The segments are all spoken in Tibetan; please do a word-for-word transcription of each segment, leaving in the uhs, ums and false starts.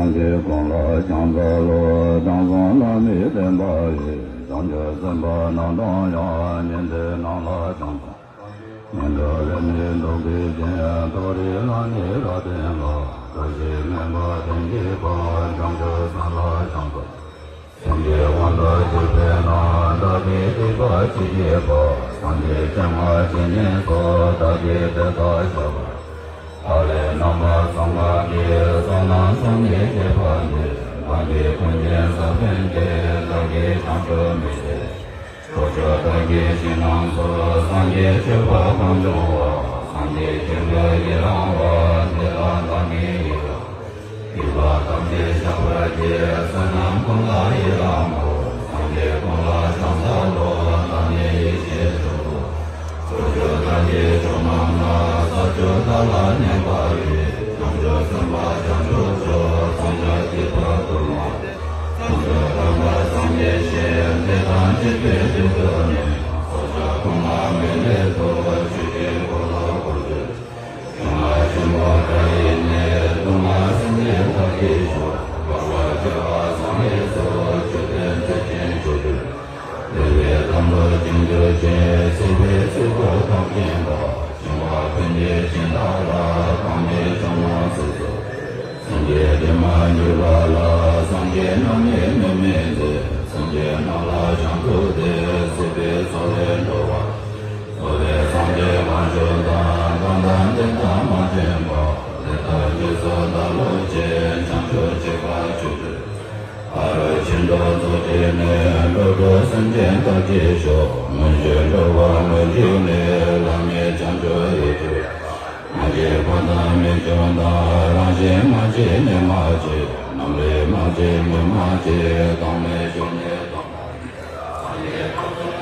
སངས་རྒྱས་ཀུན་ལ་ཕྱག་འཚལ་ལོ། དྲང་སྲོང་བླ་མའི་བསྟན་པ་ཡི། བྱང་ཆུབ་སེམས་དཔའ་རྣམས་དང་ཡང་། ཉན་ཐོས་རྣམས་ལ་ཕྱག་འཚལ། ཉན་ཐོས་སླད་ནི་ཐུགས་རྗེ་ཅན། མཐོ་རིས་ལ་ནི་རབ་བརྟན་ལ། བཀྲ་ཤིས་སྨན་པ་དོན་གྱི་དཔལ། བྱང་ཆུབ་སེམས་ལ་ཕྱག་འཚལ། སེམས་ཀྱི་དབང་དུ་གྱུར་པས་ན། བདག་གིས་སྡིག་པ་ཅི་བགྱིས་པ། སངས་རྒྱས་སྤྱན་སྔར་ཇི་སྙེད་སུ། བདག་གིས་དེ་དག་བཤགས་པ། ཐབས་ལས་རྣམ་པ་གསུམ་ག་གིས། བསོད་ནམས་བསགས་ནས་སྐྱེས་པ་འདི། བདག་གི་ཀུན་མཁྱེན་ས་པཎ་གྱིས། བདག་གིས་བྱང་ཆུབ་མི་ཟད། ཕྱོགས་བཅུ་བདག་གི་ཞིང་རྣམས་སུ། སངས་རྒྱས་སྤྱོད་པ་གང་བྱུང་བ། སངས་རྒྱས་མཁྱེན་པའི་ཡི་རང་བ། དེ་ལ་བདག་ནི་ཡི་རང་། སྡིག་པ་ཐམས་ཅད་བཤགས་པར་བགྱི། བསོད་ནམས་ཀུན་ལ་ཡི་རང་ངོ་། སངས་རྒྱས་ཀུན་ལ་ཕྱག་འཚལ་ལོ། བདག་ནི་ཡེ་ཤེས་མཆོག་ཏུ། ཕྱོགས་བཅུ་བདག་གི་ཕྱོགས་རྣམས་ན། ས་བཅུ་བདག་ལ་མཉམ་པ་ཡི། བྱང་ཆུབ་སེམས་དཔའ་བྱང་ཆུབ་མཆོག་སངས་རྒྱས་སྡིག་པ་ཐུབ་པ། བྱང་ཆུབ་དམ་པ་སངས་རྒྱས་ཞེས། དེ་དང་བཅས་པའི་དུས་སུ་ནི། ས་བཅུ་ཀུན་ལ་མི་ལས་ཐུབ། ཆོས་ཀྱི་འཁོར་ལོ་བསྐོར་ཞིང་། བྱང་ལ་ཆེན་པོ་བཀྲ་ཡི་ནི། གདོང་ལ་སེང་གེ་ཐབས་ཀྱིས་ཞོན། འབར་བ་བྱེ་བ་བཟང་ལས་སུ། མཆོད་རྟེན་མཛེས་ཤིང་མཆོག་གྱུར། བདེ་བའི་དམ་ལུས་བྱིན་གྱུར་ཅིང་། སྲིད་པའི་སྲིན་པོ་ཐམས་ཅད་འབར། འབྱུང་བ་ཀུན་གྱི་སྦྱིན་བདག་ལ། གང་གིས་བྱང་སེམས་གཟིགས་སོ། སངས་རྒྱས་འདྲེན་མ་གྱུར་པ་ལ། སངས་རྒྱས་རྣམས་ནི་མིག་མི་འཛིན། སེམས་ཅན་རྣམས་ལ་བྱང་ཆུབ་སྟེ། སྲིད་པའི་འཚོ་བས་འགྲོ་བ། འཚོ་བའི་སངས་རྒྱས་དབང་ཕྱུག་དང་། གང་དང་ལྡན་དང་མ་བྱོན་པ། ལས་དང་རྗེས་སུ་བདག་སློབ་ཅིང་། བྱང་ཆུབ་སྤྱད་པ་ཆོས་སྤྱོད། ཕ་རོལ་ཕྱིན་དུ་རྫོགས་བྱས་ནས། འགྲོ་དྲུག་སེམས་ཅན་དག་བྱེད་ཤོག་སྔོན་བྱོན་འགྲོ་བ་སྔོན་བྱོན་ནས། བླ་མེད་བྱང་ཆུབ་ཡེ་གྲོལ། མ་སྐྱེས་ཕ་དང་མེས་སྤུན་དང་། རང་བཞིན་མ་སྐྱེས་ནས་མ་སྐྱེས། རྣམ་རིག་མ་སྐྱེས་ངོས་མ་སྐྱེས། བདག་མེད་སྤྱོད་ནས་སྟོང་པ་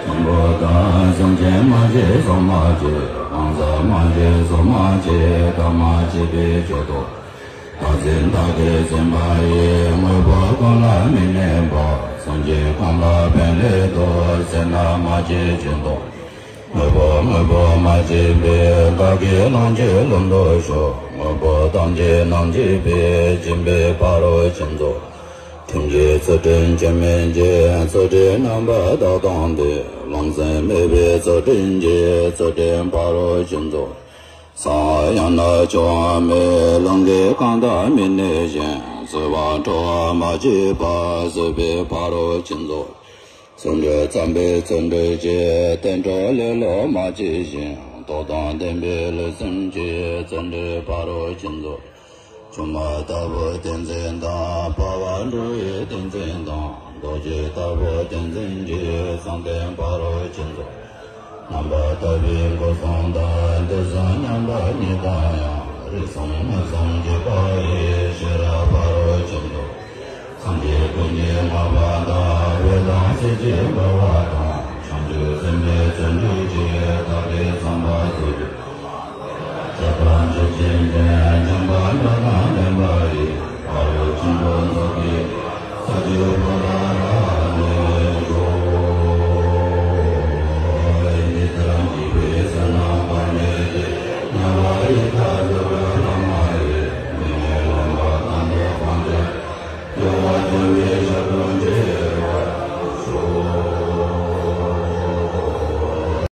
ཉིད། སེམས་ཅན་མ་སྐྱེས་སོགས་མ་སྐྱེས། གང་ཟག་མ་སྐྱེས་སོགས་མ་སྐྱེས། བདག་མ་སྐྱེས་པའི་ཆོས་རྟོགས། བདག་འཛིན་བདག་གིར་འཛིན་པ་ཡིས། དངོས་པོ་ཀུན་ལ་མི་གནས་པ། སེམས་ཅན་ཀུན་ལ་ཕན་ལས་ཐོགས། སེར་སྣ་མ་སྐྱེས་སྦྱིན་དང་། དངོས་པོ་དངོས་པོ་མ་སྐྱེས་པའི། བདག་གིས་ལོངས་སྤྱོད་ལམ་དུ་ཞོག་སྔོན་པོ་ཐམས་ཅད་རྣམ་གཅིག་པའི། སྦྱིན་པའི་ཕ་རོལ་ཕྱིན་རྫོགས། ཐུགས་རྗེའི་ཚུལ་ཁྲིམས་འཆི་མེད་ཀྱི། ཚུལ་ཁྲིམས་རྣམ་པར་དག་བཏང་སྟེ། རློམ་སེམས་མེད་པའི་ཚུལ་ཁྲིམས་ཀྱི། ཚུལ་ཁྲིམས་ཕ་རོལ་ཕྱིན་རྫོགས། གསང་བ་ཡང་ན་སྤྱོད་པ་མེད། ལང་ཀའི་གང་དག་མི་གནས་ཤིང་། བཙོན་པ་ཁྲོ་བོ་མ་སྐྱེས་པ། བཟོད་པའི་ཕ་རོལ་ཕྱིན་རྫོགས། བརྩོན་འགྲུས་བརྩམས་པའི་བརྩོན་འགྲུས་ཀྱིས། བསྟན་འགྲོ་ལེ་ལོ་མ་སྐྱེས་ཤིང་། རྟོགས་དང་ལྡན་པའི་ལུས་སེམས་ཀྱིས། བརྩོན་འགྲུས་ཕ་རོལ་ཕྱིན་རྫོགས། ཆུང་མ་ལྟ་བུ་ཏིང་འཛིན་དང་། འཕགས་པ་འགྲོ་བའི་ཏིང་འཛིན་དང་། རྡོ་རྗེ་ལྟ་བུ་ཏིང་འཛིན་གྱིས། བསམ་གཏན་ཕ་རོལ་ཕྱིན་རྫོགས། རྣམ་པར་དག་པའི་སྒོ་གསུམ་དང་། དུས་གསུམ་མཉམ་པ་ཉིད་དང་ཡང་། རིགས་གསུམ་མངོན་སུམ་གྱུར་པ་ཡི། ཤེས་རབ་ཕ་རོལ་ཕྱིན་རྫོགས། སངས་རྒྱས་ཀུན་གྱི་བསྔགས་པ་དང་། འོད་དང་ཟེར་གྱིས་འབར་བ་དང་། བྱང་ཆུབ་སེམས་དཔའི་བརྩོན་འགྲུས་ཀྱིས། བདག་གི་བསམ་པ་རྫོགས་པའི། ཆགས་པ་འཇིག་རྟེན་ཅན། འཇམ་དཔལ་དགྲ་དང་ལྡན་པ་ཡི། ཕ་རོལ་ཕྱིན་དུ་རྫོགས་པའི། ས་བཅུ་པོ་ཏ་ར།